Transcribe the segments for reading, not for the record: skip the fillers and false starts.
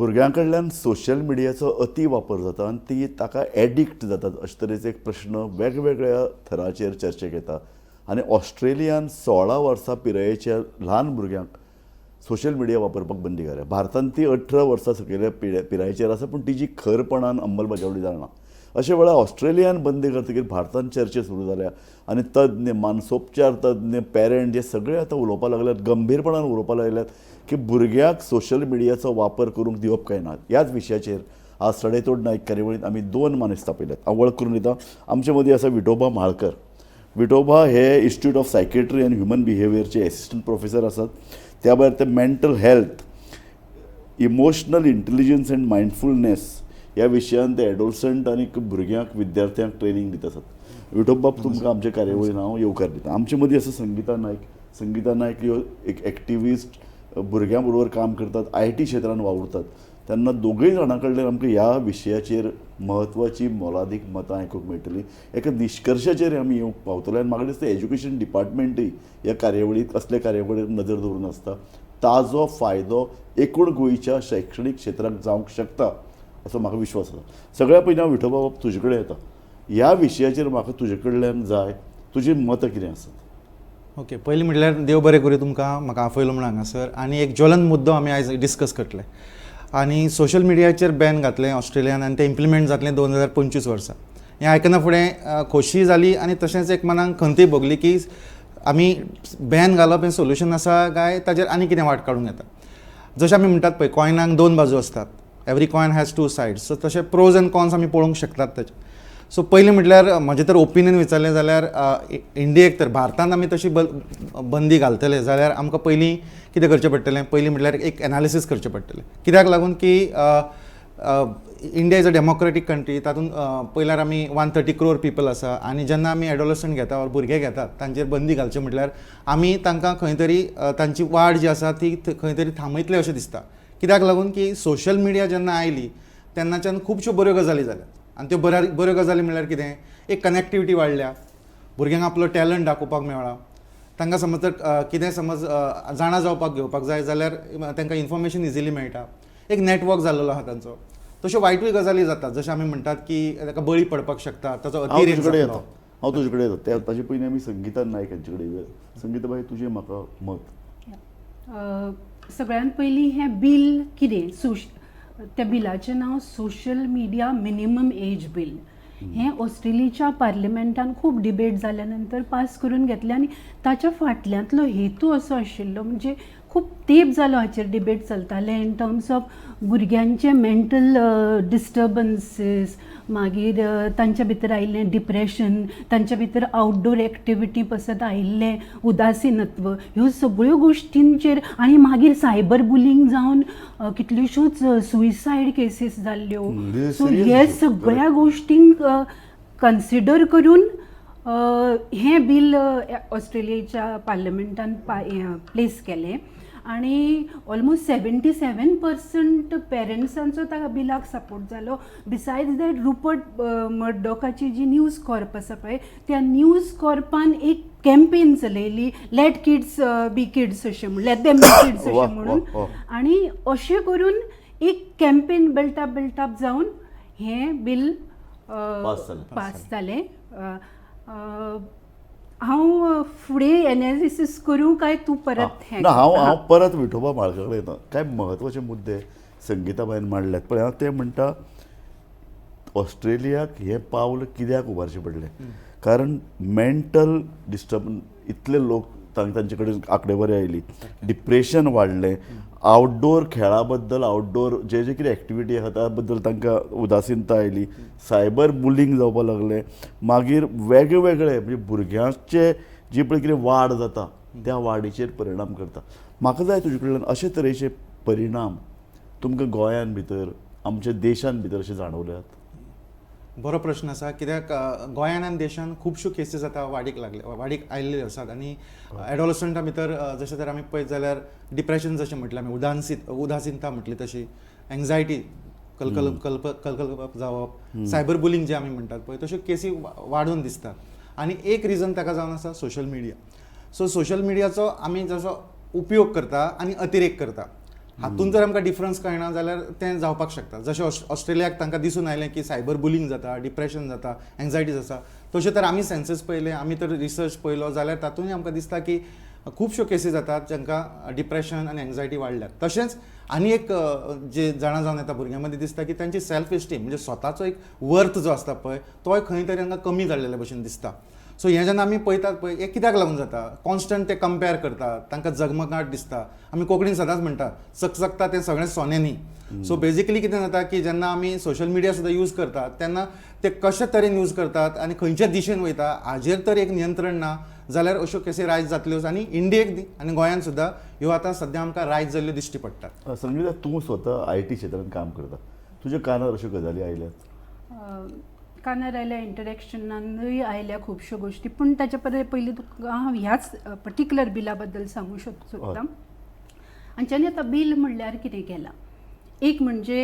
भुरग्यां कडल्यान सोशल मिडियाचो अति वापर जाता आनी ती ताका एडिक्ट जातात अशे तरेचो एक प्रश्न वेगवेगळ्या थराचेर चर्चेक येता आनी ऑस्ट्रेलियान 16 वर्सां पिरायेच्या ल्हान भुरग्यांक सोशल मिडिया वापरपाक बंदी घाल्या. भारतांत ती 18 वर्सां सकयल्या पिरायेचेर आसा, पूण तिजी खरपणान अंमलबजावणी जायना. अशे वेळार ऑस्ट्रेलियान बंदी करतकीर भारतांत चर्चा सुरू जाल्या आनी तज्ञ, मानसोपचार तज्ञ, पेरंट जे सगळे आतां उलोवपाक लागल्यात, गंभीरपणान उलोवपाक लागल्यात की भुरग्याक सोशल मिडियाचो वापर करूंक दिवप काय ना. ह्याच विशयाचेर आज सडेतोड नायक कार्यावळींत आमी दोन मानेस्त आपयल्यात. हांव वळख करून दिता. आमचे मदीं आसा विठोबा म्हाळकर. विठोबा हे Institute of Psychiatry and Human बिहेवियरचे assistant professor आसात. त्या भायर ते mental health, emotional intelligence and mindfulness ह्या विशयान ते एडोलसंट आनी भुरग्यांक, विद्यार्थ्यांक ट्रेनींग दित आसात. विठोबाब, तुमकां आमच्या कार्यावळीन हांव येवकार दिता. आमचे मदीं आसा संगिता नायक. संगिता नायक ह्यो एक एक्टिविस्ट, भुरग्यां बरोबर काम करतात, IT क्षेत्रान वावुरतात. तेन्ना दोगूय जाणां कडल्यान आमकां ह्या विशयाचेर म्हत्वाची मोलादीक मतां आयकूंक मेळटलीं. एका निश्कर्शाचेर आमी येवंक पावतले आनी म्हाका दिसता एज्युकेशन डिपार्टमेंटूय ह्या कार्यावळीक, असल्या कार्यावळीक नदर दवरून आसता. ताजो फायदो एकूण गोंयच्या शैक्षणीक क्षेत्राक जावंक शकता असो म्हाका विश्वास आसा. सगळ्या पयलीं हांव विठोबा बाब तुजे कडेन येता. ह्या विशयाचेर म्हाका तुजे कडल्यान जाय, तुजी मतां कितें आसात? ओके, पयलीं म्हटल्यार देव बरें करूं तुमकां, म्हाका आपयलो म्हूण हांगासर आनी एक ज्वलंत मुद्दो आमी आयज डिस्कस करतले. आनी सोशल मिडियाचेर बॅन घातलें ऑस्ट्रेलियान आनी तें इम्प्लिमेंट जातलें 2025 वर्सा. हें आयकना फुडें खोशी जाली आनी तशेंच एक मनाक खंतूय भोगली की आमी बॅन घालप हें सोल्युशन आसा काय ताजेर आनी कितें वाट काडूंक येता. जशें आमी म्हणटात पळय, कॉयनाक दोन बाजू आसतात, every coin has two sides, so तशें प्रोज एंड कॉन्स आमी पळोवंक शकतात ताचे. सो पयलीं म्हटल्यार म्हजें तर ओपिनियन विचारलें जाल्यार इंडियेक तर भारतांत आमी तशी बंदी घालतले जाल्यार आमकां पयलीं कितें करचें पडटलें? पयलीं म्हटल्यार एक एनालिसीस करचें पडटलें. कित्याक लागून की India is a democratic country. तातूंत पयल्यार आमी 130 क्रोर पिपल आसा आनी जेन्ना आमी एडोलसंट घेता ऑर भुरगे घेतात, तांचेर बंदी घालचे म्हटल्यार आमी तांकां खंय तरी तांची वाड जी आसा ती खंय तरी थांबयतले अशें दिसता. कित्याक लागून की सोशल मिडिया जेन्ना आयली तेन्नाच्यान खुबश्यो बऱ्यो गजाली जाल्यात आनी त्यो बऱ्या बऱ्यो गजाली म्हणल्यार कितें, एक कनेक्टिविटी वाडल्या, भुरग्यांक आपलो टॅलंट दाखोवपाक मेळ्ळा, तांकां समज जर कितें समज जाणा जावपाक घेवपाक जाय जाल्यार तांकां इन्फॉर्मेशन इजिली मेळटा, एक नेटवर्क जाल्लो आहा तांचो. तश्यो वायटूय गजाली जातात, जशें आमी म्हणटात की ताका बळी पडपाक शकता, ताचो हांव अतिरेक तुजे कडेन जातलो. येता, हांव तुजे कडेन येता. त्या ताजे पयलीं आमी संगिता नायक हांचे कडेन येवया. संगिता बाई, तुजें म्हाका मत. सगळ्यांत पयलीं हें बील कितें, त्या बिलाचें नांव Social Media Minimum Age Bill. हें ऑस्ट्रेलियाच्या पार्लिमेंटान खूब डिबेट जाल्या नंतर पास करून घेतलें आनी ताच्या फाटल्यांतलो हेतू असो आशिल्लो, म्हणजे खूब तेंप जालो हाचेर डिबेट चलताले इन टर्म्स ऑफ भुरग्यांचे मेंटल डिस्टर्बन्सीस, मागीर तांच्या भितर आयिल्लें डिप्रेशन, तांच्या भितर आउटडोर एक्टिविटी पसत आयिल्लें उदासीनत्व, ह्यो सगळ्यो गोश्टींचेर आनी मागीर सायबर बुलींग जावन कितल्योश्योच सुसायड केसीस जाल्ल्यो. This is so serious हे issue. सगळ्या गोश्टींक कन्सिडर करून हें बील ऑस्ट्रेलियेच्या पार्लमेंटान प्लेस केलें आनी ऑलमोस्ट 77% पेरंट्सांचो त्या बिलाक सपोर्ट जालो. बिसायड्स that, Rupert मर्डॉकाची जी न्यूज कॉर्प आसा पळय, त्या न्यूज कॉर्पान एक कॅम्पेन चलयली, "Let kids be kids" अशें म्हणून, "Let them be kids" अशें म्हणून. वा. आनी अशें करून एक कॅम्पेन बिल्टअप बिल्टअप जावन हें बील पास जालें. पास जालें. अ, अ, हांव फुडें एनालिसीस करूं काय तूं परत हें? ना, हांव हांव परत विठोबा म्हाळकर कडेन येता. कांय म्हत्वाचे मुद्दे संगिताबायन मांडल्यात. पळय हांव ते म्हणटा, ऑस्ट्रेलियाक हें पावल कित्याक उबारचें पडलें? कारण मेंटल डिस्टर्बन्स इतले लोक तांचे कडेन आंकडेवारी आयली, डिप्रेशन वाडलें, आउटडोर खेळा बद्दल, आउटडोर जे जे कितें एक्टिविटी आहा त्या बद्दल तांकां उदासीनता आयली, सायबर बुलींग जावपाक लागलें, मागीर वेगळे वेगळे म्हणजे भुरग्यांचे जी पळय कितें वाड जाता त्या वाडीचेर परिणाम करता. म्हाका जाय तुजे कडल्यान, अशे तरेचे परिणाम तुमकां गोंयान भितर, आमच्या देशान भितर अशे जाणवल्यात? बरो प्रश्न आसा. कित्याक गोंयान आनी देशान खुबश्यो केसीस आतां वाडीक लागले, वाडीक आयिल्ल्यो आसात आनी एडोलसंटा भितर जशें तर आमी पळयत जाल्यार डिप्रेशन जशें म्हटलें आमी, उदासीनता म्हटली तशी, एन्जायटी, कलकल कल्प कलकलप जावप, सायबर बुलींग जे आमी म्हणटात पळय, तश्यो केसी वाडून दिसतात. आनी एक रिजन ताका जावन आसा सोशल मिडिया. सो सोशल मिडियाचो आमी जसो उपयोग करता आनी अतिरेक करता. हातून जर आमकां डिफरन्स कळना जाल्यार तें जावपाक शकता. जशें ऑस्ट्रेलियाक तांकां दिसून आयलें की सायबर बुलींग जाता, डिप्रेशन जाता, एन्जायटीज आसा, तशें तर आमी सेन्सस पळयलें, आमी तर रिसर्च पळयलो जाल्यार तातूंतय आमकां दिसता की खुबश्यो केसी जातात जांकां डिप्रेशन आनी एन्जायटी वाडल्यात. तशेंच आनी एक जे जाणा जावन येता भुरग्यां मदीं दिसता की तांची सेल्फ इस्टीम म्हणजे स्वताचो एक वर्थ जो आसता पळय तोय खंय तरी तांकां कमी जाल्ले भशेन दिसता. सो हें जेन्ना आमी पळयतात पळय, हें कित्याक लागून जाता, कॉन्स्टंट ते कंपेर करतात, तांकां जगमगाट दिसता. आमी कोंकणीन सदांच म्हणटा चकचकता तें सगळें सोनें न्ही. सो बेजिकली कितें जाता की जेन्ना आमी सोशल मिडिया सुद्दां यूज करतात तेन्ना ते कशे तरेन यूज करतात आनी खंयच्या दिशेन वयता हाजेर तर एक नियंत्रण ना जाल्यार अश्यो केसी रायज जातल्योच. आनी इंडियेक आनी गोंयांत सुद्दां ह्यो आतां सद्या आमकां रायज जाल्ल्यो दिश्टी पडटात. संगीता, तूं स्वता IT क्षेत्रांत काम करता, तुज्या कानार अश्यो गजाली आयल्यात? कानार आयल्या, इंटरेक्शनानूय आयल्या खुबश्यो गोश्टी, पूण ताच्या परस पयलीं तुका हांव ह्याच पर्टिक्युलर बिला बद्दल सांगूं सोदता. हांच्यांनी आतां बील म्हणल्यार कितें केलां, एक म्हणजे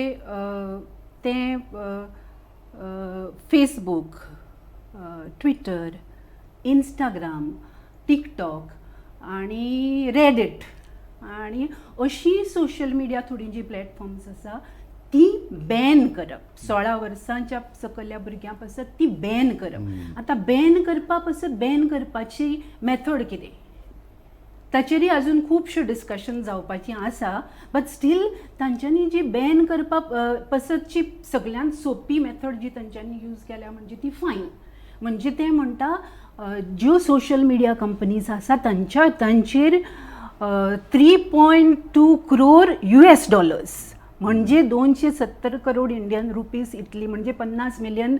तें फेसबूक, ट्विटर, इंस्टाग्राम, टिकटॉक आनी रेडीट आनी अशी सोशल मिडिया थोडीं जीं प्लॅटफॉर्म्स आसा ती बॅन करप, 16 वर्सांच्या सकयल्या भुरग्यां पासत ती बॅन करप. आतां बॅन करपा पासत बॅन करपाची मॅथड कितें ताचेरय अजून खुबश्यो डिस्कशन जावपाचीं आसा, बट स्टील तांच्यांनी जी बॅन करपा पासतची सगळ्यांत सोंपी मॅथड जी तांच्यांनी यूज केल्या म्हणजे ती फायन. म्हणजे ते म्हणटा ज्यो सोशल मिडिया कंपनीज आसा तांचेर 3.2 क्रोर US dollars म्हणजे 270 करोड इंडियन रुपीज इतली, म्हणजे 50 मिलियन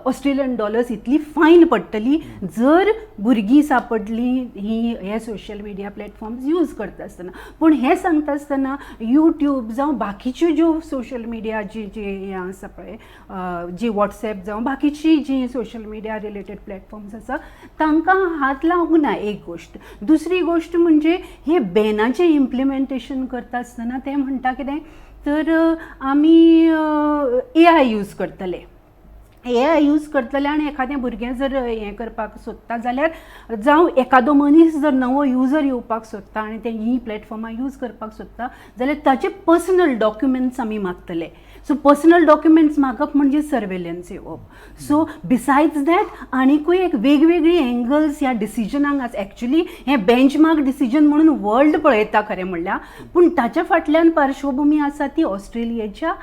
ऑस्ट्रेलियन डॉलर्स इतली फायन पडटली जर भुरगीं सापडली ही हे सोशल मिडिया प्लॅटफॉर्म्स यूज करता आसतना. पूण हें सांगता आसतना यूट्यूब जावं बाकीच्यो ज्यो सोशल मिडिया जी जी हें आसा पळय, जी वॉट्सएप जावं बाकीची जी सोशल मिडिया रिलेटेड प्लॅटफॉर्म्स आसा तांकां हात लावंक ना, एक गोश्ट. दुसरी गोश्ट म्हणजे हे बॅनाचें इम्प्लिमेंटेशन करता आसतना ते म्हणटा कितें तर आमी AI use करतले, AI use करतले आनी एखादें भुरगें जर हें करपाक सोदता जाल्यार जावं एखादो मनीस जर नवो युजर येवपाक सोदता आनी ते हीं प्लॅटफॉर्मां यूज करपाक सोदता जाल्यार ताचे पर्सनल डॉक्युमेंट्स आमी मागतले. सो पर्सनल डॉक्युमेंट्स मागप म्हणजे सर्वेलन्स येवप. सो बिसायड्स that आनिकूय एक वेगवेगळी एंगल्स ह्या डिसिजनाक आसा. एक्चुली हें बेंचमार्क डिसिजन म्हणून वर्ल्ड पळयता खरें म्हणल्यार, पूण ताच्या फाटल्यान पार्श्वभुमी आसा ती ऑस्ट्रेलियेच्या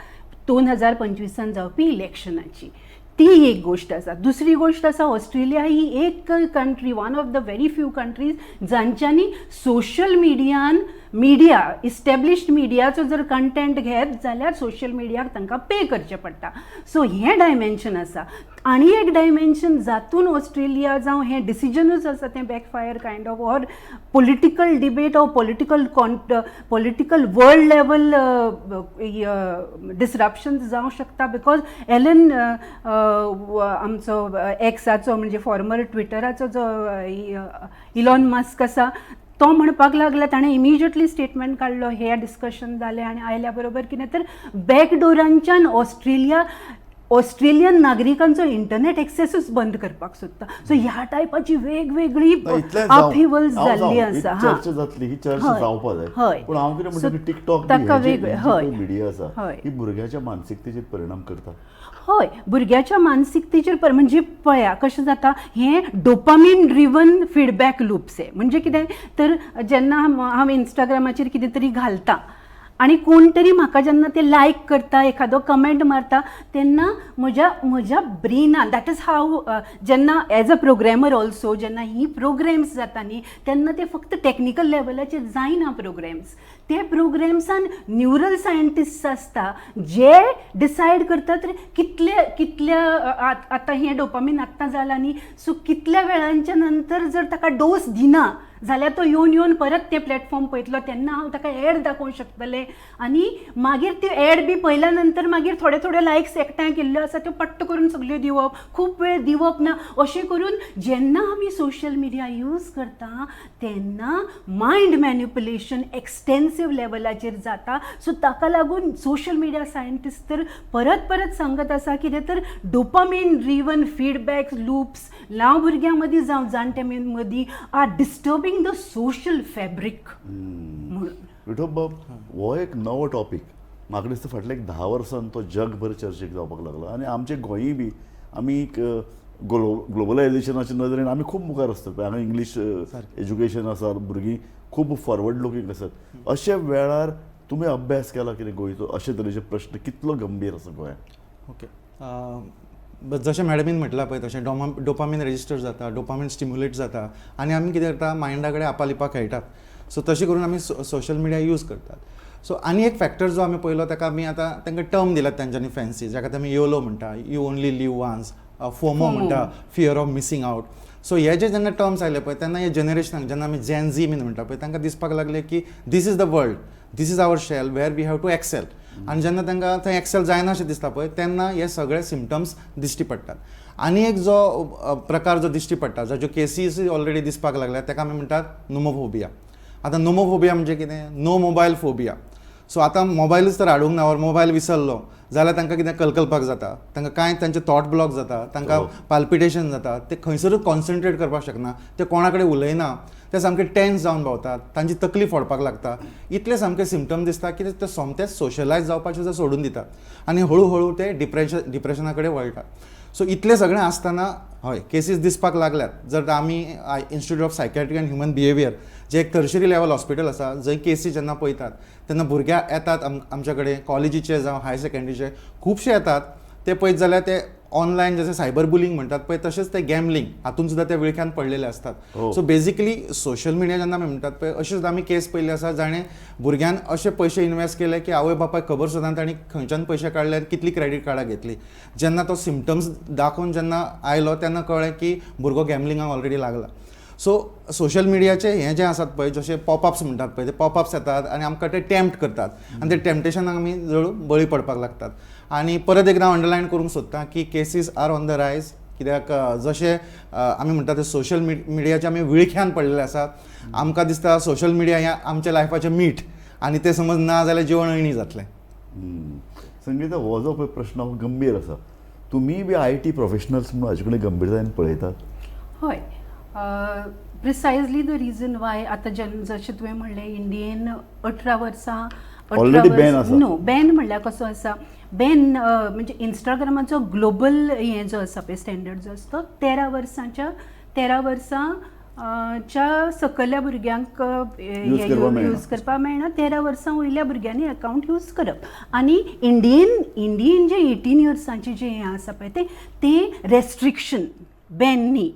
2025 जावपी इलेक्शनाची, ती एक गोश्ट आसा. दुसरी गोश्ट आसा, ऑस्ट्रेलिया ही एक country, one of the very few countries जांच्यांनी सोशल मिडियान मिडिया इस्टॅब्लिश्ड मिडियाचो जर कंटेंट घेत जाल्यार सोशल मिडियाक तांकां पे करचें पडटा. सो हें डायमेन्शन आसा. आनी एक डायमेन्शन जातून ऑस्ट्रेलिया जावं हें डिसिजनूच आसा तें backfire kind of or political debate or political world level disruptions जावं शकता, because Elon आमचो एक्साचो म्हणजे फॉर्मर ट्विटराचो जो इलॉन मस्क आसा तो म्हणपाक लागला, ताणें इमिजिएटली स्टेटमेंट काडलो हे डिस्कशन जालें आनी आयल्या बरोबर कितें तर बॅकडोरांच्यान ऑस्ट्रेलियन नागरिकांचो इंटरनेट एक्सेसूच बंद करपाक सोदता. सो ह्या टायपाची वेगवेगळी अपहिवल्स जाल्ली आसा. चर्चा जातली, ही चर्चा जावपा जाय. पूण हांव कितें म्हणटा की टिकटॉक ताका वेगळे मिडिया आसा ही भुरग्याच्या मानसिकतेचेर परिणाम करता. हय, भुरग्याच्या मानसिकतेचेर म्हणजे पळया कशें जाता हें डोपामीन ड्रिवन फिडबॅक लूप्स हे म्हणजे कितें तर जेन्ना हांव इंस्टाग्रामाचेर कितें तरी घालता आनी कोण तरी म्हाका जेन्ना ते लायक करता, एखादो कमेंट मारता तेन्ना म्हज्या म्हज्या ब्रेनान that is हाव जेन्ना एज अ प्रोग्रेमर ऑल्सो जेन्ना ही प्रोग्रेम्स जाता न्ही तेन्ना ते फक्त टॅक्निकल लेवलाचेर जायना प्रोग्रेम्स, ते प्रोग्रेम्सान न्युरल सायंटिस्ट आसता जे डिसायड करतात कितले कितल्या आतां हें डोपामीन आत्तां जालां न्ही, सो कितल्या वेळांच्या नंतर जर ताका डोस दिना जाल्यार तो येवन येवन परत ते प्लॅटफॉर्म पळयतलो, तेन्ना हांव ताका एड दाखोवंक शकतलें आनी मागीर त्यो एड बी पळयल्या नंतर मागीर थोडे थोडे लायक्स एकठांय केल्ल्यो आसा त्यो पट्ट करून सगल्यो दिवप, खूब वेळ दिवप ना. अशें करून जेन्ना आमी सोशल मिडिया यूज करता तेन्ना मायंड मॅन्युपुलेशन एक्सटेन्सीव लेवलाचेर जाता. सो ताका लागून सोशल मिडिया सायंटिस्ट तर परत परत सांगत आसा कितें तर डोपामीन ड्रिवन फिडबॅक लूप्स ल्हान भुरग्यां मदीं जावं जाणट्यां मदीं are disturbing the social fabric म्हणून. विठोबाब, हो एक नवो टॉपीक म्हाका दिसता फाटल्या एक 10 वर्सान तो जगभर चर्चेक जावपाक लागला आनी आमचे गोंयूय बी आमी एक ग्लोबलायझेशनाच्या नदरेन आमी खूब मुखार आसतात. हांगा इंग्लीश एज्युकेशन आसा, भुरगीं खूब फॉरवर्ड लुकींग आसात. अशा वेळार तुमी अभ्यास केला कितें गोंयचो, अशे तरेचे प्रश्न कितलो गंभीर आसा गोंयांत? ओके, जशें मॅडमीन म्हटलां पळय तशें डोपामीन रजिस्टर जाता, डोपामीन स्टिम्युलेट जाता आनी आमी कितें करता, मायंडा कडेन आपालिपा खेळटात. सो तशें करून आमी सोशल मिडिया यूज करतात. सो आनी एक फॅक्टर जो आमी पळयलो, ताका आमी आतां तांकां टर्म दिल्यात तांच्यांनी फॅन्सी, जाका आमी योलो म्हणटा, you only live once, FOMO म्हणटा, fear of missing out. So हे जे जेन्ना टर्म्स आयले पळय, तेन्ना हे जनरेशनाक जेन्ना आमी जेन झी बीन म्हणटा पळय, तांकां दिसपाक लागलें की this is the world, this is our shell where we have to excel. आनी जेन्ना तांकां थंय एक्सेल जायना अशें दिसता पळय, तेन्ना हे सगळे सिमटम्स दिश्टी पडटात. आनी एक जो प्रकार जो दिश्टी पडटा, जाच्यो केसीस ऑलरेडी दिसपाक लागल्या, ताका आमी म्हणटात नोमोफोबिया. आतां नोमोफोबिया म्हणजे कितें? No mobile phobia. सो आतां मोबायलूच तर हाडूंक ना, मोबायल विसरलो जाल्यार तांकां कितें कलकलपाक जाता, तांकां कांय तांचे थॉट ब्लॉक जाता, तांकां पाल्पिटेशन जाता, ते खंयसरूच कॉन्सन्ट्रेट करपाक शकना, ते कोणा कडेन उलयना, ते सामके टेन्स जावन भोंवतात, तांची तकली फोडपाक लागता. इतले सामके सिमटम दिसता की ते सोमतेच सोशलायज जावपाचें सुद्दां सोडून दितात आनी हळू हळू ते डिप्रेशना कडेन वळटात. सो इतलें सगळें आसतना हय, केसीस दिसपाक लागल्यात. जर आमी Institute of Psychiatry and Human Behaviour, जे एक टर्शरी लेवल हॉस्पिटल आसा, जंय केसी जेन्ना पळयतात तेन्ना भुरगे येतात आमच्या कडेन, कॉलेजीचे जावं हायर सेकंडरीचे खुबशे येतात. ते पळयत जाल्यार ते ऑनलायन जशें सायबर बुलिंग म्हणटात पळय, तशेंच ते गॅमलिंग हातून सुद्दां ते विळख्यान पडलेले आसतात. सो बेजिकली सोशल मिडिया जेन्ना आमी म्हणटात पळय, अशी सुद्दां आमी केस पळयल्ली आसा जाणें भुरग्यान अशे पयशे इनवेस्ट केले की आवय बापायक खबर सुद्दां तांणी खंयच्यान पयशे काडले आनी कितली क्रेडीट कार्डां घेतली. जेन्ना तो सिमटम्स दाखोवन जेन्ना आयलो तेन्ना कळ्ळें की भुरगो गॅमलिंगाक ऑलरेडी लागला. सो सोशल मिडियाचे हे जे आसात पळय, जशे पॉपअप्स म्हणटात पळय, ते पॉपअप्स येतात आनी आमकां ते टेम्प्ट करतात आनी ते टेम्पटेशनाक आमी जळू बळी पडपाक लागतात. आनी परत एकदां अंडरलायन करूंक सोदता की cases are on the rise, कित्याक जशें आमी म्हणटा ते सोशल मिडियाचे आमी विळख्यान पडलेले आसात. आमकां दिसता सोशल मिडिया हें आमच्या लायफाचें मीठ आनी तें समज ना जाल्यार जेवण अळणी जातलें. संगीता, हो जो पळय प्रश्न हो गंभीर आसा. तुमी बी IT professionals म्हणून हाजे कडेन गंभीरतायेन पळयतात. हय, प्रिसायजली the reason वाय आतां जशें तुवें म्हणलें, इंडियेन 18 वर्सां Already ban आसा. नो, बॅन म्हणल्यार कसो आसा, बॅन म्हणजे इंस्टाग्रामाचो ग्लोबल हें जो आसा पळय, स्टँडर्ड जो आसा तो 13 वर्सांच्या, 13 वर्सां च्या सकयल्या भुरग्यांक Use करपाक मेळना. यूज करपाक मेळना. 13 वर्सां वयल्या भुरग्यांनी अकावंट यूज करप आनी इंडियेन जे 18 इयर्सांचे जे हें आसा पळय, ते ते रेस्ट्रिक्शन, बॅन न्ही.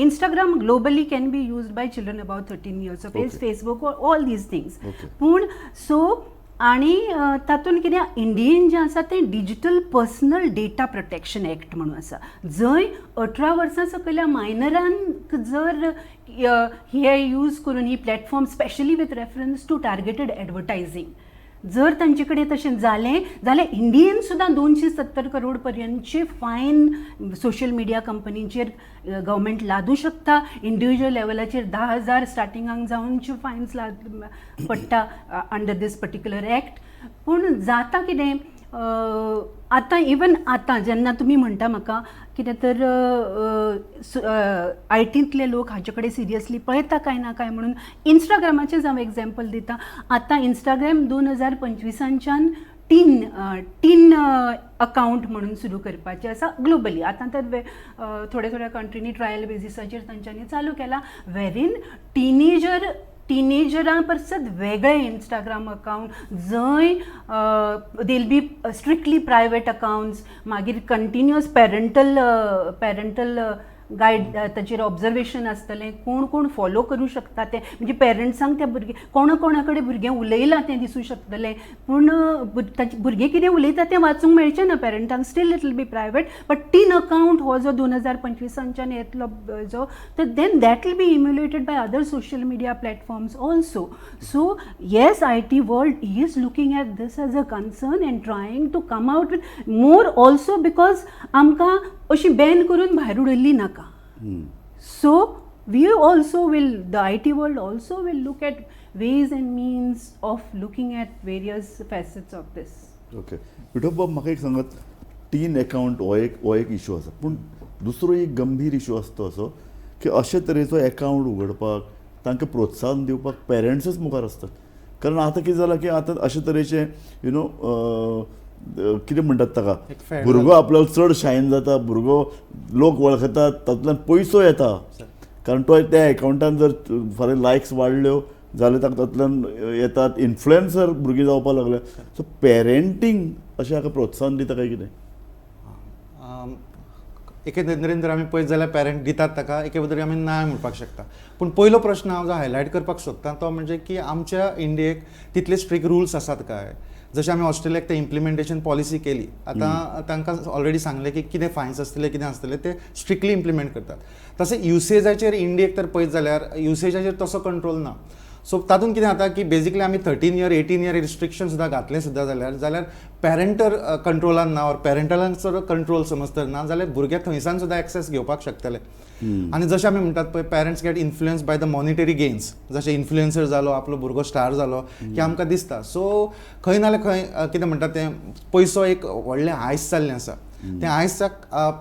Instagram globally can be used by children above 13 years of age, Facebook, all these things. पूण सो आनी तातूंत कितें, इंडियेन जें आसा तें Digital Personal Data Protection Act म्हणून आसा, जंय 18 वर्सां सकयल्या मायनरांक जर हे यूज करून ही platform, specially with reference to targeted advertising, जर तांचे कडेन तशें जालें जाल्यार इंडियेन सुद्दां 270 करोड पर्यंतचे फायन सोशल मिडिया कंपनीचेर गव्हर्मेंट लादूं शकता. इंडिविज्युअल लेवलाचेर 10,000 स्टार्टिंगाक जावनच्यो फायन्स लाद पडटा अंडर दीस पर्टिक्युलर एक्ट. पूण जाता कितें, आतां इवन आतां जेन्ना तुमी म्हणटा म्हाका कितें तर आयटींतले लोक हाचे कडेन सिरियसली पळयता काय ना काय म्हणून, इंस्टाग्रामाचेंच हांव एग्जाम्पल दिता. आतां इंस्टाग्राम 2025च्यान टीन अकावंट म्हणून सुरू करपाचें आसा ग्लोबली. आतां तर थोड्या थोड्या कंट्रीनी ट्रायल बेजिसाचेर तांच्यांनी चालू केला, वेरीन टिनेजरां परसत वेगळें इंस्टाग्राम अकावंट, जंय they'll be strictly private accounts, मागीर कंटिन्युअस पॅरंटल गायड, ताचेर ऑब्जर्वेशन आसतलें, कोण कोण फॉलो करूं शकता तें, म्हणजे पेरंट्सांक त्या भुरगे कोणा कोणा कडेन भुरगें उलयलां तें दिसूं शकतलें, पूण ताचें भुरगें कितें उलयता तें वाचूंक मेळचें ना पेरंटांक. Still it will be private, but teen account हो जो 2025च्यान येतलो जो, तर then that will be emulated by other social media platforms also. So yes, IT world is looking at this as a concern and trying to come out with more also, because आमकां अशी Ben करून भायर उडयल्ली नाका. So we also will, the IT world also will look at ways and means of looking at various facets of this. Okay, विठोबाब, म्हाका एक सांगात, tin account हो एक इशू आसा, पूण दुसरो एक गंभीर इशू आसा तो असो की अशे तरेचो एकावंट उगडपाक तांकां प्रोत्साहन दिवपाक पेरंट्सच मुखार आसतात. कारण आतां कितें जालां की आतां अशे तरेचे you know कितें म्हणटात ताका, एक fad. भुरगो आपल्याक चड शायन जाता, भुरगो लोक वळखतात, तातूंतल्यान पयसो येता. कारण तो त्या एकावंटान जर फाल्यां लायक्स वाडल्यो जाल्यार ताका तातूंतल्यान येतात, इन्फ्लुएन्सर भुरगीं जावपाक लागल्या. सो पेरेंटींग अशें हाका प्रोत्साहन दिता काय कितें? एके नदरेन जर आमी पळयत जाल्यार पेरंट दितात ताका, एके नदरेन आमी ना म्हणपाक शकता. पूण पयलो प्रश्न हांव जो हायलायट करपाक सोदता तो म्हणजे की आमच्या इंडियेक तितले स्ट्रिक्ट रुल्स आसात काय? जशें आमी ऑस्ट्रेलियाक ते इम्प्लिमेंटेशन पॉलिसी केली, आतां तांकां ऑलरेडी सांगलें की कितें फायन्स आसतले, कितें आसतले, ते स्ट्रिक्टली इम्प्लिमेंट करतात. तशें युसेजाचेर इंडियेक तर पळयत जाल्यार युसेजाचेर तसो कंट्रोल ना. सो तातूंत कितें जाता की बेजिकली आमी 13 year, 18 year restriction सुद्दां घातलें सुद्दां जाल्यार पेरंटल कंट्रोलान ना ऑर पेरंटलांचो कंट्रोल समज तर ना जाल्यार भुरगे थंयसान सुद्दां एक्सेस घेवपाक शकतले. आनी जशें आमी म्हणटात पळय, parents get influence by the monetary gains, जशें इन्फ्लुएन्सर जालो, आपलो भुरगो स्टार जालो की आमकां दिसता. सो खंय ना जाल्यार खंय कितें म्हणटात तें, पयसो एक व्हडलें हांयस जाल्लें आसा. त्या हांयसाक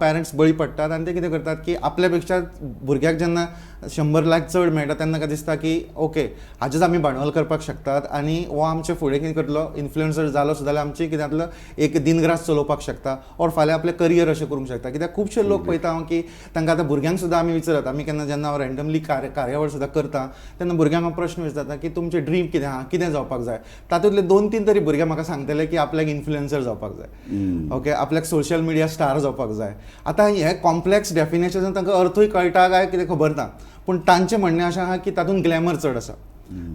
पेरंट्स बळी पडटात आनी ते कितें करतात की आपल्या पेक्षा भुरग्याक जेन्ना 100 लाख चड मेळटा तेन्ना ताका दिसता की ओके, हाजेच आमी भांडवल करपाक शकतात आनी हो आमचे फुडें कितें करतलो, इन्फ्लुएन्सर जालो सुद्दां जाल्यार आमचें कितें जातलो, एक दिनग्रास चलोवपाक शकता ऑर फाल्यां आपलें करियर अशें करूंक शकता. कित्याक खुबशे लोक पळयता हांव की तांकां आतां भुरग्यांक सुद्दां आमी विचारत, आमी केन्ना जेन्ना हांव रँडमली कार्यावळ सुद्दां करता तेन्ना भुरग्यांक हांव प्रश्न विचारता की तुमचें ड्रीम कितें आहा, कितें जावपाक जाय. तातूंतले दोन तीन तरी भुरगे म्हाका सांगतले की आपल्याक इन्फ्लुएन्सर जावपाक जाय, ओके, आपल्याक सोशल मिडिया स्टार जावपाक जाय. आतां हे कॉम्प्लेक्स डेफिनेशन तांकां अर्थूय कळटा काय कितें खबर ना, पूण तांचें म्हणणें अशें आहा की तातूंत ग्लॅमर चड आसा,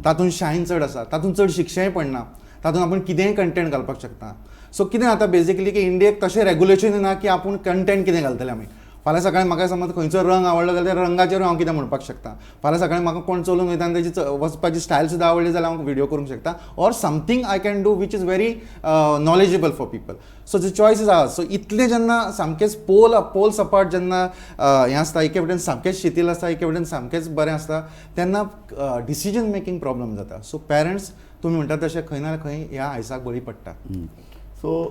तातूंत शायन चड आसा, तातूंत चड शिक्षेंय पडना, तातूंत आपूण कितेंय कंटेंट घालपाक शकता. सो कितें जाता बेजिकली की इंडियेक तशें रेगुलेशन ना की आपूण कंटेंट कितें घालतले आमी. फाल्यां सकाळी म्हाका समज खंयचो रंग आवडलो जाल्यार त्या रंगाचेर हांव कितें म्हणपाक शकता. फाल्यां सकाळी म्हाका कोण चलून वयता आनी तेजी वचपाची स्टायल सुद्दां आवडली जाल्यार हांव व्हिडियो करूंक शकता or something I can do which is very knowledgeable for people. So the choice is ours. So इतलें जेन्ना सामकेंच पोल्स अपार्ट जेन्ना हें आसता, एके वटेन सामकेंच शिथील आसता, एके वटेन सामकेंच बरें आसता, तेन्ना डिसिजन मेकींग प्रॉब्लम जाता. सो पेरंट्स तुमी म्हणटा तशें खंय ना खंय ह्या हांयसाक बळी पडटा. सो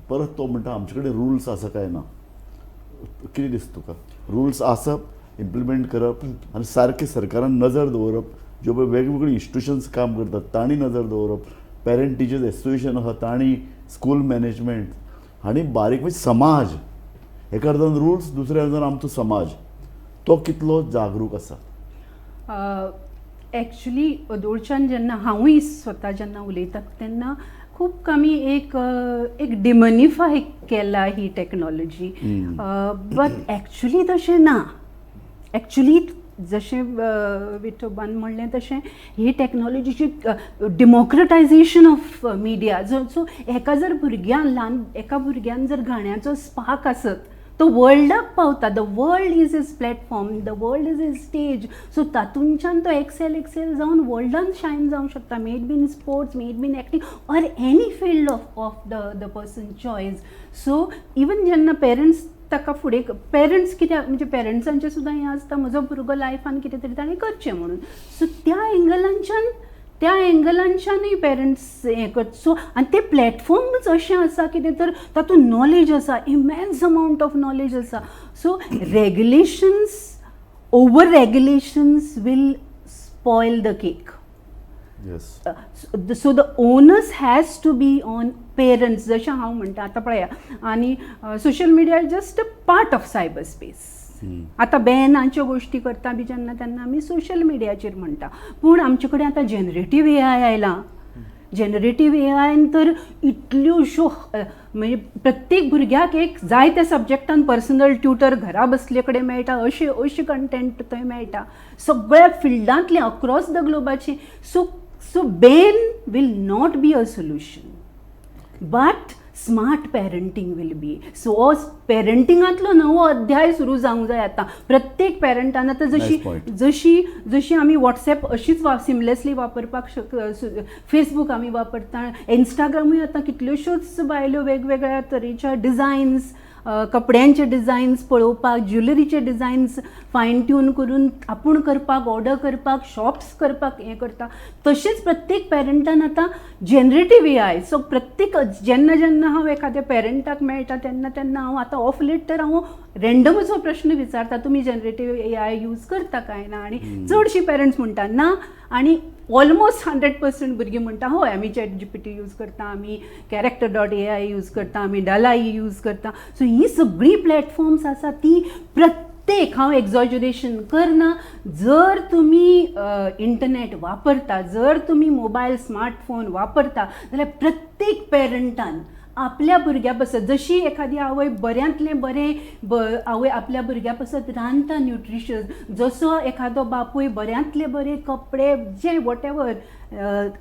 परत तो म्हणटा, आमचे कडेन रुल्स आसा काय ना? कितें दिसता तुका? रुल्स आसप, इम्प्लिमेंट करप आनी सारकें सरकारान नजर दवरप, ज्यो पळय वेगवेगळी इन्स्टिट्युशन्स काम करतात तांणी नजर दवरप, पेरंट टिचर्स एसोसिएशन आसा तांणी, स्कूल मॅनेजमेंट आनी बारीक म्हणजे समाज, एका अर्दान रुल्स, दुसऱ्या अर्दान आमचो समाज तो कितलो जागरूक आसा? एक्चुली अदोळच्यान जेन्ना हांवूय स्वता जेन्ना उलयता तेन्ना खूब कमी एक डिमोनिफाय केला ही टॅक्नॉलॉजी, बट एक्चुली तशें ना. एक्चुली जशें विठोबान म्हणलें तशें ही टॅक्नॉलॉजीची डेमोक्रटायझेशन ऑफ मिडिया जो, सो एका जर भुरग्यान, ल्हान एका भुरग्यान जर गाण्याचो स्पार्क आसत तो वर्ल्डाक पावता. The world is his platform, the world is his stage. So तातूंच्यान तो एक्सेल जावन वर्ल्डान शायन जावंक शकता, may it be in sports, may it be in acting or any field of the person choice. So even जेन्ना parents ताका फुडें, parents कित्याक म्हणजे पेरंट्सांचें सुद्दां हें आसता, म्हजो भुरगो लायफान कितें तरी ताणें करचें म्हणून. सो त्या एंगलांच्यानूय पेरंट्स हें करता. सो आनी ते प्लॅटफॉर्मूच अशें आसा कितें तर तातूंत नॉलेज आसा, इमेन्स अमावंट ऑफ नॉलेज आसा. So regulations, over regulations will spoil the cake. So the onus has to be on parents, जशें हांव म्हणटा. आतां पळया, आनी social media is just a part of cyber space. आतां बॅनाच्यो गोश्टी करता बी जेन्ना तेन्ना आमी सोशल मिडियाचेर म्हणटा, पूण आमचे कडेन आतां जनरेटीव एआय आयलां. जनरेटीव एआयन तर इतल्योश्यो म्हणजे प्रत्येक भुरग्याक एक जाय त्या सब्जॅक्टान पर्सनल ट्युटर घरा बसले कडेन मेळटा, अशें अशें कंटेंट थंय मेळटा सगळ्या फिल्डांतलें, अक्रॉस the ग्लोबाचे. So ban will not be a solution, but smart parenting will be. So पॅरंटिंगांतलो नवो अध्याय सुरू जावंक जाय आतां प्रत्येक पॅरंटान. आतां जशी Nice point. जशी जशी आमी वॉट्सॅप अशीच वा सिमलेसली वापरपाक शक, फेसबूक आमी वापरता, इंस्टाग्रामूय आतां कितल्योश्योच बायलो वेगवेगळ्या तरेच्या डिझायन्स कपड्यांचे डिझायन्स पळोवपाक, ज्वेलरीचे डिझायन्स फायन ट्यून करून आपूण करपाक, ऑर्डर करपाक, शॉप्स करपाक हें करता. तशेंच प्रत्येक पेरंटान आतां जनरेटीव एआय, सो प्रत्येक जेन्ना जेन्ना हांव एखाद्या पेरंटाक मेळटा तेन्ना तेन्ना हांव आतां ऑफ लेट तर हांव रँडमच हो प्रश्न विचारता, तुमी जनरेटीव एआय यूज करता काय ना? आनी चडशीं पेरंट्स म्हणटा ना, आनी ऑलमोस्ट 100% भुरगीं म्हणटा हय, आमी चॅट जीपीटी यूज करता, आमी character.ai use करता, आमी डलाई यूज करता. सो ही सगळीं प्लॅटफॉर्म्स आसा ती प्रत्येक, हांव एक्झॉजरेशन करना, जर तुमी इंटरनेट वापरता, जर तुमी मोबायल स्मार्टफोन वापरता जाल्यार प्रत्येक पेरंटान आपल्या भुरग्या पासत, जशी एखादी आवय बऱ्यांतलें बरें आवय आपल्या भुरग्या पासत रांदता न्युट्रिशियस, जसो एखादो बापूय बऱ्यांतले बरे कपडे जे what ever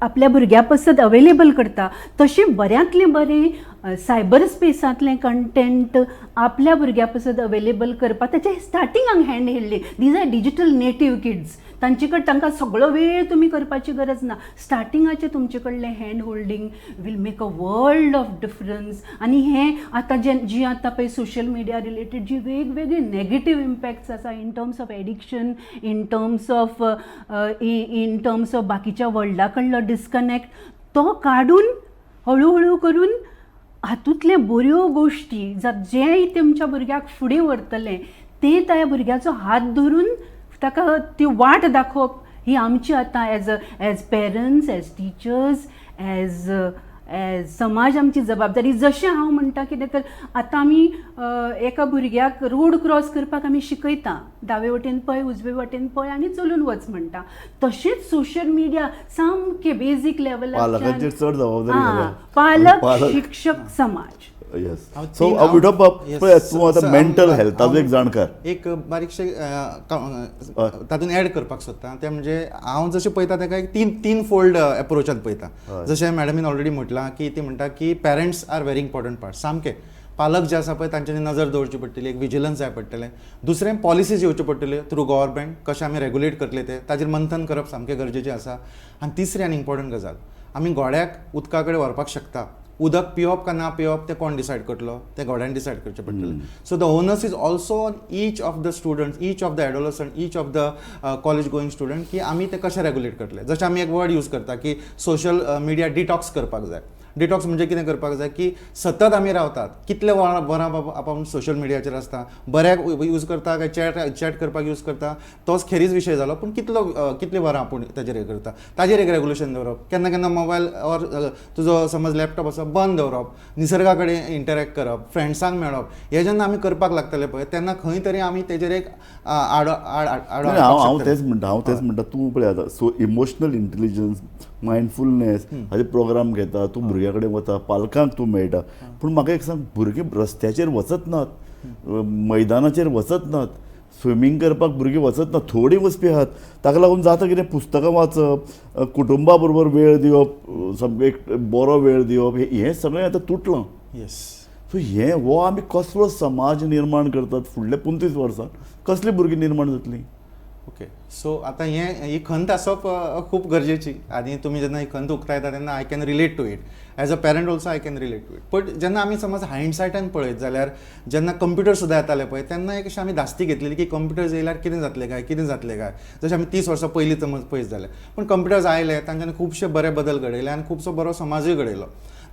आपल्या भुरग्या पासत अवेलेबल करता, तशें बऱ्यांतलें बरें सायबर स्पेसांतलें कंटेंट आपल्या भुरग्या पासत अवेलेबल करपाक ताच्या स्टार्टिंगाक hand holding. These are digital native kids. तांचे कडेन तांकां सगळो वेळ तुमी करपाची गरज ना. स्टार्टिंगाचें तुमचे कडलें hand holding will make a world of difference. आनी हें आतां जे जी आतां पळय सोशल मिडिया रिलेटेड जी वेगवेगळी नेगेटीव इम्पॅक्ट्स आसा in terms of addiction, in terms of बाकीच्या वर्ल्डा कडलो डिस्कनॅक्ट, तो काडून हळू हळू करून हातूंतले बऱ्यो गोश्टी जें तुमच्या भुरग्याक फुडें व्हरतलें तें त्या भुरग्याचो हात धरून ताका ती वाट दाखोवप ही आमची आतां as parents, as teachers, as समाज आमची जबाबदारी. जशें हांव म्हणटा कितें तर आतां आमी एका भुरग्याक रोड क्रॉस करपाक आमी शिकयता, दावे वटेन पळय, उजवे वटेन पळय आनी चलून वच म्हणटा, तशेंच सोशल मिडिया सामकें बेजीक लेवलार पालकांचेर चड जबाबदारी घाल्या. पालक, शिक्षक, समाज. येस. हांव सो विठोबाब, पळय, तूं आतां मेंटल हेल्थाचो एक जाणकार. एक बारीकशें तातूंत एड करपाक सोदता, तें म्हणजे हांव जशें पळयता ताका एक तीन फोल्ड एप्रोचान पळयता. जशें मॅडमीन ऑलरेडी म्हटलां की ती म्हणटा की parents are very important part. सामकें पालक जे आसा पळय तांच्यांनी नजर दवरची पडटली, एक विजिलन्स जाय पडटलें. दुसरें, पॉलिसीज येवच्यो पडटल्यो थ्रू गव्हर्मेंट, कशें आमी रेगुलेट करतले ते, ताजेर मंथन करप सामकें गरजेचें आसा. आनी तिसरी आनी इम्पॉर्टंट गजाल, आमी घोड्याक उदका कडेन व्हरपाक शकता, उदक पिवप काय ना पिवप तें कोण डिसायड करतलो? तें घोड्यान डिसायड करचें पडटलें. So the onus is also on each of the students, each of the adolescent, each of the college going student की आमी ते कशें रेगुलेट करतले. जशें आमी एक वर्ड यूज करता की सोशल मिडिया डिटॉक्स करपाक जाय. डिटॉक्स म्हणजे कितें करपाक जाय की सतत आमी रावतात, कितले वरां वरां बाबा आपूण सोशल मिडियाचेर आसता, बऱ्याक यूज करता काय चॅट चॅट करपाक यूज करता तोच खेरीज विशय जालो, पूण कितली वरां आपूण ताजेर हें करता ताजेर एक रेगुलेशन दवरप. केन्ना केन्ना मोबायल ऑर तुजो समज लॅपटॉप आसा, बंद दवरप, निसर्गा कडेन इंटरॅक्ट करप, फ्रेंड्सांक मेळप, हें जेन्ना आमी करपाक लागतले पळय तेन्ना खंय तरी आमी तेजेर एक आडो आड आडो नाही, हांव हांव हाडपाक तेच म्हणटा, हांव तेच म्हणटा. तूं पळय आतां, सो इमोशनल इंटेलिजन्स, मायंडफुलनेस हाजे प्रोग्राम घेता तूं, भुरग्यां कडेन वता, पालकांक तूं मेळटा, पूण म्हाका एक सांग, भुरगीं रस्त्याचेर वचत नात, मैदानाचेर वचत नात, स्विमींग करपाक भुरगीं वचत ना, थोडीं वचपी आहात. ताका लागून जाता कितें, पुस्तकां वाचप, कुटुंबा बरोबर वेळ दिवप, सामकें एक बरो वेळ दिवप, हें सगळें आतां तुटलां. सो हें हो आमी कसलो समाज निर्माण करतात? फुडल्या 25 वर्सां कसलीं भुरगीं निर्माण जातलीं? ओके, सो आतां हें ही खंत आसप खूब गरजेची आनी तुमी जेन्ना ही खंत उक्तायता तेन्ना I can relate to it. As a parent also I can relate to it. But जेन्ना आमी समज हायंडसायटान पळयत जाल्यार, जेन्ना कंप्युटर सुद्दां येताले पळय तेन्ना एक अशें आमी धास्ती घेतलेली की कंप्युटर्स येयल्यार कितें जातलें काय, कितें जातलें काय, जशें आमी 30 वर्सां पयलीं समज पळयत जाल्यार. पूण कंप्युटर्स आयले, तांच्यांनी खुबशे बरे बदल घडयले आनी खुबसो बरो समाजूय घडयलो.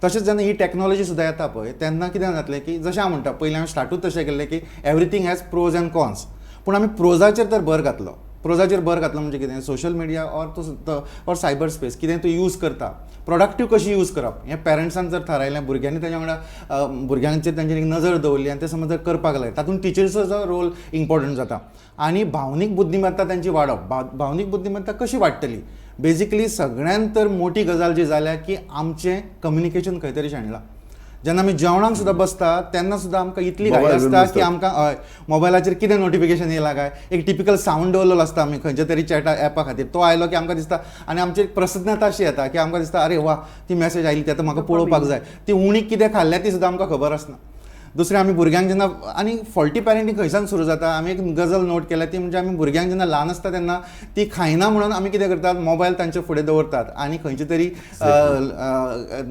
तशेंच जेन्ना ही टॅक्नॉलॉजी सुद्दां येता पळय तेन्ना कितें जातलें की जशें हांव म्हणटा, पयलीं हांवें स्टार्टूच तशें केल्लें की everything has pros and cons, पूण आमी प्रोजाचेर तर भर घातलो. प्रोजाचेर भर घातलो म्हणजे कितें, सोशल मिडिया ऑर तूं ऑर सायबर स्पेस कितें तूं यूज करता, प्रोडक्टीव कशी यूज करप हें पेरंट्सान जर थारायलें, भुरग्यांनी तेज्या वांगडा भुरग्यांचेर तेंच्यांनी नजर दवरली आनी तें समज जर करपाक लागले, तातूंत टिचर्साचो रोल इम्पॉर्टंट जाता आनी भावनीक बुद्धिमत्ता तेंची वाडप. भावनीक बुद्धिमत्ता कशी वाडटली? बेजिकली सगळ्यांत तर मोठी गजाल जी जाल्या की आमचें कम्युनिकेशन खंय तरी शेणलां. जेन्ना आमी जेवणाक सुद्दां बसता तेन्ना सुद्दां आमकां इतली घाई मोबायल घेवन आसता की बसतात. आमकां हय, मोबायलाचेर कितें नोटिफिकेशन येयलां काय, एक टिपिकल सावंड दवरलेलो आसता आमी खंयच्या तरी चॅटा एपा खातीर, तो आयलो की आमकां दिसता आनी आमची एक प्रसन्नता अशी येता की आमकां दिसता, अरे वा, ती मॅसेज आयली, ती आतां म्हाका पळोवपाक जाय. ती उणीक कितें खाल्ल्या ती सुद्दां आमकां खबर आसना. दुसरें, आमी भुरग्यांक जेन्ना, आनी फॉल्टी पॅरेंटींग खंयसान सुरू जाता, आमी एक गजल नोट केल्या ती म्हणजे आमी भुरग्यांक जेन्ना ल्हान आसता तेन्ना ती खायना म्हणून आमी कितें करतात, मोबायल तांच्या फुडें दवरतात आनी खंयचे तरी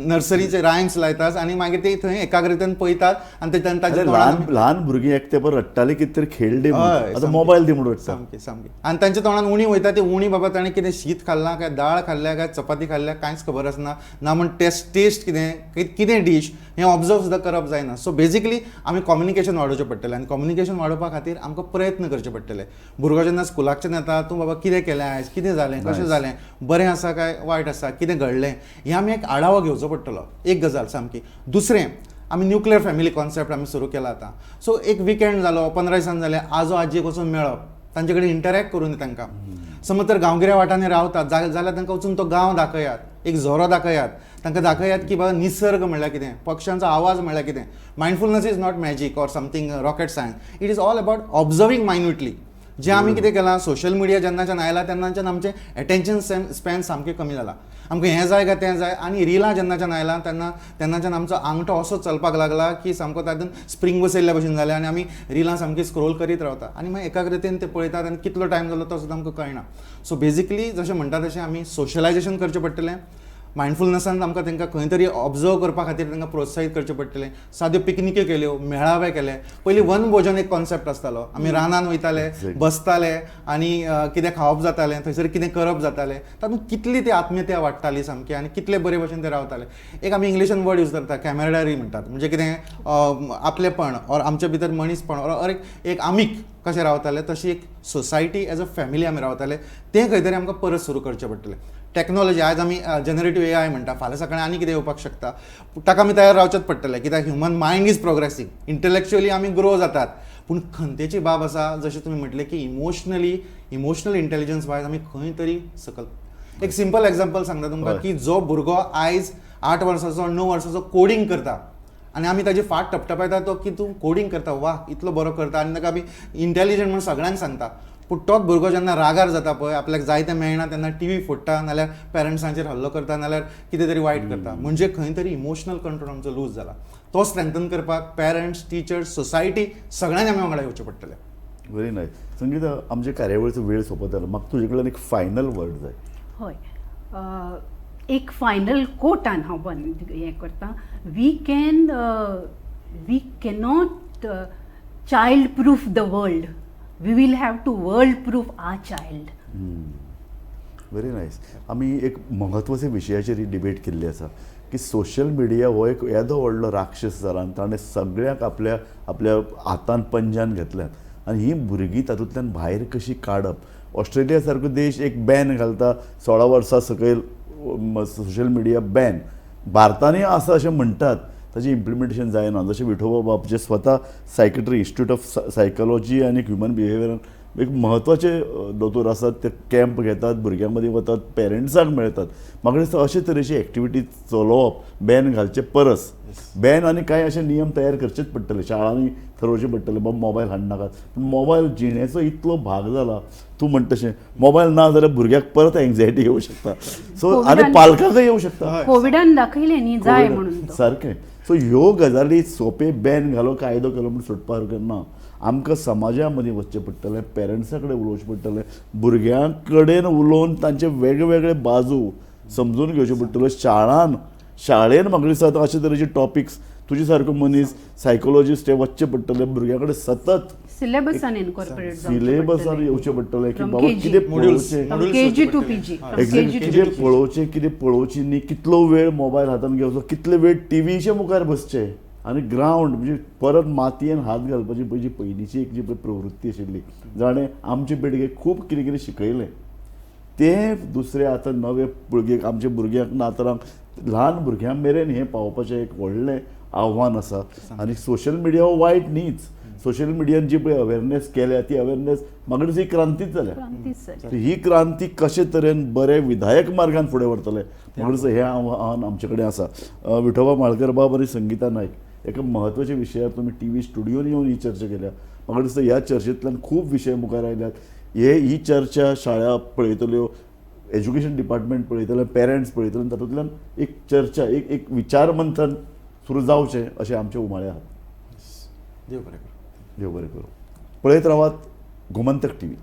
नर्सरीचे रायम्स लायतात आनी मागीर ते थंय एकाग्रतेन पळयतात आनी ते तांच्या ल्हान ल्हान भुरगीं एकटे पण रडटाली कितें तरी खेळ दी, आतां मोबायल दी म्हणून रडटा. सामकें सामकें. आनी तांच्या तोंडान उणी वयता ती उणी, बाबा ताणें कितें शीत खाल्लां काय दाळ खाल्ल्या काय चपाती खाल्ल्या कांयच खबर आसना, ना म्हण टेस्ट कितें कितें डीश हें ऑब्जर्व सुद्दां करप जायना. सो बेजिकली आमी कम्युनिकेशन वाडोवचें पडटलें आनी कम्युनिकेशन वाडोवपा खातीर आमकां प्रयत्न करचे पडटले. भुरगो जेन्ना स्कुलाकच्यान येता, तूं बाबा कितें केलें आयज, कितें जालें, कशें जालें, बरें आसा काय वायट आसा, कितें घडलें, हें आमी एक आढावो घेवचो पडटलो. एक गजाल सामकी. दुसरें, आमी न्युक्लियर फॅमिली कॉन्सेप्ट आमी सुरू केला आतां. सो एक विकेंड जालो, 15 दिसान जालें, आजो आजयेक वचून मेळप, तांचे कडेन इंटरॅक्ट करून तांकां. समज तर गांवगिऱ्या वाठारांनी रावतात जाल्यार तांकां वचून तो गांव दाखयात, एक झरो दाखयात, तांकां दाखयात की बाबा निसर्ग म्हणल्यार कितें, पक्ष्यांचो आवाज म्हणल्यार कितें. Mindfulness is not magic or something rocket science, it is all about observing minutely. जें आमी कितें केलां, सोशल मिडिया जेन्नाच्यान आयला तेन्नाच्यान आमचें एटेन्शन स्पॅन सामकें कमी जालां. आमकां हें जाय काय तें जाय. आनी रिलां जेन्नाच्यान आयलां तेन्नाच्यान आमचो आंगठो असो चलपाक लागला की सामको तातूंत स्प्रींग बसयल्ल्या भशेन जालें आनी आमी रिलां सामकी स्क्रोल करीत रावता आनी मागीर एकाग्रतेन ते पळयतात आनी कितलो टायम जालो तो सुद्दां आमकां कळना. सो बेजिकली जशें म्हणटा तशें आमी सोशलायजेशन करचें पडटलें. मायंडफुलनेसान आमकां तांकां खंय तरी ऑब्जर्व करपा खातीर तांकां प्रोत्साहीत करचें पडटलें. साद्यो पिकनिक्यो केल्यो, मेळावे केले. पयलीं वनभोजन एक कॉन्सेप्ट आसतालो, आमी रानान वयताले, बसताले आनी कितें खावप जातालें, थंयसर कितें करप जातालें, तातूंत कितली ती आत्मीयता वाडटाली सामकी आनी कितले बरे भशेन ते रावताले. एक आमी इंग्लिशान वर्ड यूज करता, कॅमेराडरी म्हणटात, म्हणजे कितें आपलेपण ऑर आमचे भितर मनीसपण ऑर एक आमीक कशें रावताले तशी एक सोसायटी एज अ फॅमिली आमी रावताले, तें खंय तरी आमकां परत सुरू करचें पडटलें. टॅक्नोलॉजी आयज आमी जनरेटीव AI म्हणटा, फाल्यां सकाळीं आनी कितें येवपाक शकता, ताका आमी तयार रावचेंच पडटलें. कित्याक human mind is progressing, intellectually आमी ग्रो जातात, पूण खंतेची बाब आसा जशें तुमी म्हटलें की इमोशनल इंटेलिजन्स वायज आमी खंय तरी सकल. एक सिंपल एग्जाम्पल सांगता तुमकां की जो भुरगो आयज 8 वर्साचो 9 वर्साचो कोडींग करता आनी आमी ताजी फाट टपटपायता तो की तूं कोडींग करता, वा इतलो बरो करता, आनी ताका आमी इंटेलिजंट म्हणून सगळ्यांक सांगता. पूण तोच भुरगो जेन्ना रागार जाता पळय, आपल्याक जाय तें मेळना तेन्ना टीव्ही फोडटा, नाल्यार पेरंट्सांचेर हल्लो करता, नाल्यार कितें तरी वायट करता. म्हणजे खंय तरी इमोशनल कंट्रोल आमचो लूज जाला. तो स्ट्रेंथन करपाक पेरंट्स, टिचर्स, सोसायटी सगळ्यांनी आमी वांगडा येवचें पडटलें. Very nice. संगीता, आमच्या कार्यावळीचो वेळ सोंपत आयला, म्हाका तुजे कडल्यान एक फायनल वर्ड जाय. हय, एक फायनल कोटान हांव हें करता. We cannot child proof the world, we will have to world proof our child. Very nice. आमी एक म्हत्वाच्या विशयाचेर ही डिबेट केल्ली आसा की सोशल मिडिया हो एक येदो व्हडलो राक्षस जाला आनी ताणें सगळ्यांक आपल्या आपल्या हातान पंजान घेतल्यात आनी ही भुरगीं तातूंतल्यान भायर कशी काडप. ऑस्ट्रेलिया सारको देश एक बॅन घालता, 16 वर्सां सकयल सोशल मिडिया बॅन. भारतानूय आसा अशें म्हणटात, ताचें इम्प्लिमेंटेशन जायना. जशें विठोबा बाब जे स्वता सायकेट्री, इन्स्टिट्यूट ऑफ सायकोलॉजी आनी ह्युमन बिहेवियर एक म्हत्वाचे दोतोर आसात, ते कॅम्प घेतात, भुरग्यां मदीं वतात, पेरंट्सांक मेळटात. म्हाका दिसता अशे तरेची एक्टिविटी चलोवप बॅन घालचे परस, बॅन आनी कांय अशे नियम तयार करचेच पडटले, शाळांनी थरोवचें पडटलें बाबा मोबायल हाडनाकात. पूण मोबायल जिणेचो इतलो भाग जाला, तूं म्हणटा तशें मोबायल ना जाल्यार भुरग्याक परत एन्जायटी येवं शकता, सो आनी पालकांकय येवं शकता. कोविडान दाखयलें न्ही जाय म्हणून सारकें. सो ह्यो गजाली सोंपे बॅन घालो, कायदो केलो म्हूण सुटपा सारकें ना. आमकां समाजा मदीं वचचें पडटलें, पेरंट्सां कडेन उलोवचें पडटलें, भुरग्यां कडेन उलोवन तांचे वेगवेगळे बाजू समजून घेवच्यो पडटल्यो. शाळेन म्हाका दिसता आतां अशे तरेचे टॉपिक्स तुजे सारको मनीस सायकोलॉजिस्ट हे वचचें पडटलें भुरग्यां कडेन सतत सिलेबसान इनकॉर्पोरेट सिलेबसान येवचें पडटलें की बाबा कितें पळोवचें, कितें पळोवचें, कितें पळोवचें न्ही, कितलो वेळ मोबायल हातान घेवचो, कितलो वेळ टिवीच्या मुखार बसचें आनी ग्रावंड म्हणजे परत मातयेन हात घालपाची पळय जी पयलींची एक जी प्रवृत्ती आशिल्ली, जाणें आमचे पिळगेक खूब कितें कितें शिकयलें, तें दुसरें आतां नवे पिळगेक, आमच्या भुरग्यांक, नातरांक, ल्हान भुरग्यां मेरेन हें पावोवपाचें एक व्हडलें आव्हान आसा. आनी सोशल मिडिया हो वायट न्हीच, सोशल मिडियान जी पळय अवेरनेस केल्या ती अवेरनेस म्हाका दिसता ही क्रांतीच जाल्या. ही क्रांती कशे तरेन बरे विधायक मार्गान फुडें व्हरतले म्हाका दिसता हें आव्हान आमचे कडेन आसा. विठोबा माळकर बाब आनी संगीता नायक, एका म्हत्वाच्या विशयार तुमी टीव्ही स्टुडियोन येवन ही चर्चा केल्या. म्हाका दिसता ह्या चर्चेंतल्यान खूब विशय मुखार आयल्यात. ही चर्चा शाळा पळयतल्यो, एज्युकेशन डिपार्टमेंट पळयतले, पेरंट्स पळयतले, तातूंतल्यान एक चर्चा, एक एक विचार मंथन सुरू जावचें अशें आमचे उमाळे आहात. देव बरें करूं. देव बरें करूं. पळयत रावात गोमंतक टीव्ही.